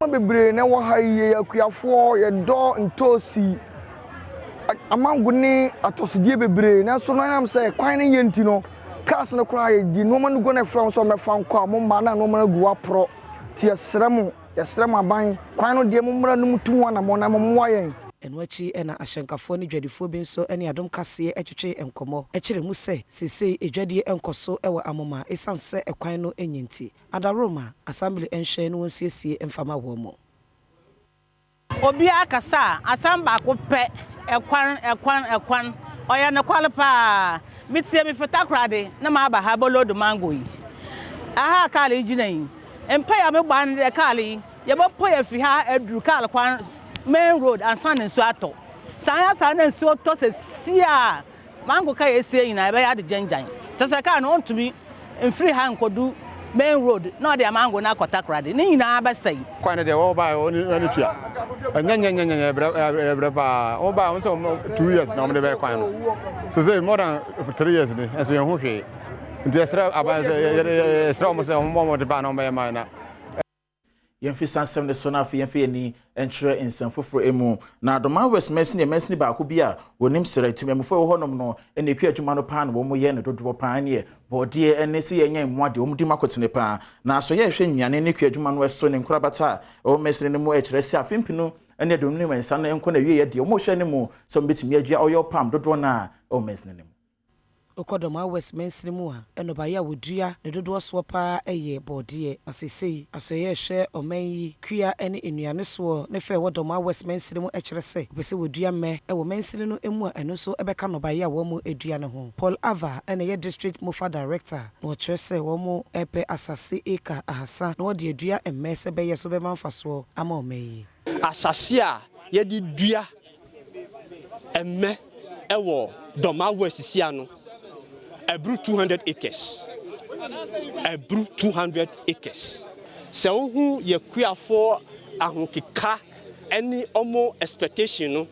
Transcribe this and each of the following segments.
Nneɛma bebree na ɛwɔ ha yi, yɛyɛ akuafoɔ, yɛdɔ ntoosi, amango ne atɔsodeɛ bebree nanso no ɛnam sɛ kwan no nyɛ nti no, cars no koraa yɛgye nneɛma no gu na ɛfrɛ wɔn sɛ wɔmmɛfa nkɔ a, wɔmma na nneɛma no agu hɔ aporɔ. Nti yɛsrɛ mo, yɛsrɛ mo aban, kwan no deɛ mommra no mutu ho anammɔn na mommoa yɛn. Ɛno akyi na ahyɛnkafoɔ ne dwadifoɔ bi nso ne Adom Kaseɛ twetwee nkɔmmɔ kyerɛ mu sɛ seesei adwadie nkɔ so wɔ Amoma ɛsiane sɛ ɛkwan no nyɛ nti. Adaworoma, Assembly nhwɛ na wɔnsiesie mfa ma wɔn. Obiara kasa a, asɛm baako pɛ, ɛkwan, ɛkwan, ɛkwan. Ɔyɛ nokware paa. Metie me fi Takoradi na maba ha bɛloodu mango yi. Aha a kaar yi gyina yi, mpae a mebɔ ara nye dɛ kaar yi, yɛbɔpue afi ha edur kaar kwan main road ansaana nsu atɔ. Sɛ annyɛ saa na nsuo tɔ sɛsi a, mango ka yɛsie nyinaa ɛbɛyɛ ade gyangyan. Kyerɛ sɛ kaa no ɔntumi mfiri ha nkɔdu main road na ɔde amango no akɔ Takoradi. Ne nyinaa bɛsɛe. Kwan no deɛ wɔn baeɛ wɔn ani tua. Ɛnyɛ nyɛ nyɛ nyɛ ɛbrɛ ɛbrɛ paa. Wɔn baeɛ wɔn sɛ wɔn 2 years na wɔn de bɛyɛ kwan no. Sese more than 3 years ni ɛnso yɛn ho hwee. Nti yɛsrɛ aban sɛ yɛ yɛ yɛsrɛ wɔn sɛ wɔn bɔ wɔn de ba na wɔn bɛyɛ man na. Yɛmfi sansɛm ne so no, afei yɛmfa yɛni nkyerɛ nsɛm foforɔ mu. Na Dormaa West mansini yɛ mansini baako bi a wɔnim serɛ temamufoɔ ɛwɔ hɔnom no ɛna ɛkua adwuma no paa na wɔn yɛ no dodoɔ paa neɛ bɔɔdeɛ ɛne sɛ yɛnyɛ mmoa deɛ wɔn di mu akotene paa. Na asɔyɛ ɛhwɛ nnuane ne kua adwuma no ɛso ne nkorabata a ɛwɔ mansini no mu ɛkyerɛ sɛ afe 2023 no nkɔ na awieɛ deɛ, wɔn hwɛ ne mu sɛ wɔn bɛtumi adua oil palm dodoɔ no a ɛwɔ mansini no mu. Wokɔ Dormaa West mansini mu a, nnɔbaeɛ a wɔdua ne dodoɔ soɔ paa yɛ bɔɔdeɛ. Na seesei asɔeɛ ɛhwɛ ɔman yi kua ne nnuane soɔ ne fɛ ɛwɔ Dormaa West mansini mu kyerɛ sɛ wɔpɛ sɛ wɔdua mmɛ wɔ mansini no mu a ɛno nso bɛka nnɔbaeɛ a wɔn dua no ho. Paul Ava na ɛyɛ District MOFA Director na wɔkyerɛ sɛ wɔn repɛ asase eka 300 na wɔde adua mmɛ sɛ bɛyɛ so bɛma mfasoɔ ama ɔman yi. Asase a yɛde dua mmɛ ɛwɔ Dormaa West sia no ɛburu 200 acres, ɛburu 200 acres. Sɛ wohu yɛ kuafoɔ ahokeka ɛne ɔmo expectation no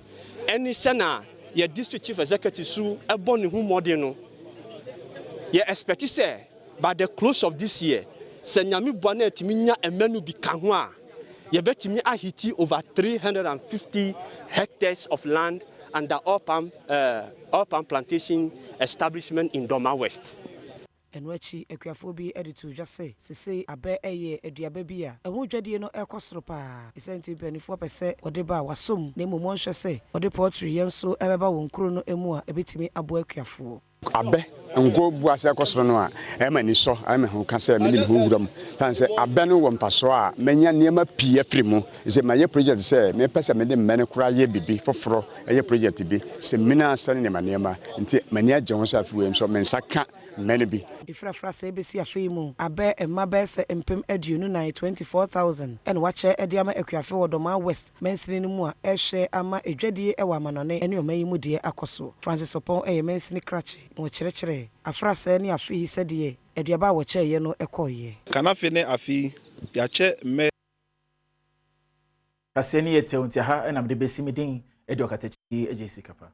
ɛne sɛna yɛ district chief executive so ɛbɔ ne ho mmɔden no, yɛ expect sɛ by the close of this year, sɛ Nyame boa na ɛtumi nya mmɛ no bi ka ho a, yɛbɛtumi ahit over 350 hectares of land under oil palm plantation establishment in Dormaa West. Ɛno akyi, akuafoɔ bi de to dwa sɛ sesei abɛ yɛ aduaba bi a ɛho dwadie no ɛkɔ soro paa. Ɛsɛ nti mpanimfoɔ pɛ sɛ wɔde ba a wasom na mmom wɔnhwɛ sɛ wɔde poultry yɛn nso ɛbɛba wɔn kuro no mu a ɛbɛtumi aboa akuafoɔ. Abɛ nko bu ase akɔ soro no a, ɛma ani sɔ, ɛma ho ka sɛ mede me ho wura mu tan sɛ abɛ no wɔ mfasoɔ a manya nneɛma pii afiri mu sɛ mayɛ project sɛ mepɛ sɛ mede mmɛ no koraa yɛ biribi foforɔ, ɛyɛ project bi sɛ mina asɛ ne nneɛma nneɛma. Nti m'ani agye ho sɛ afei wei nso me nsa ka mmɛ no bi. Ɛfirafira sɛ ɛbɛsi afei mu abɛ mma bɛyɛ sɛ 24,000, 24,000, ɛna wakyɛ de ama akuafo wɔ Dormaa West mansini no mu a ɛhwɛ ama edwadie wɔ amanɔne ne ɔman yi mu deɛ akɔ so. Francis Ɔpɔn yɛ mansini krakye na wɔkyerɛkyerɛ afrasɛɛ ne afei sɛdeɛ aduaba a wɔkyɛeɛ no kɔɔeɛ. Kanafe ne afe yɛakyɛ mmɛ. Kaseɛ no yɛ tɛw nti ha ɛna mede bɛsi. Me din ɛde Ɔkatakyi agye sika pa.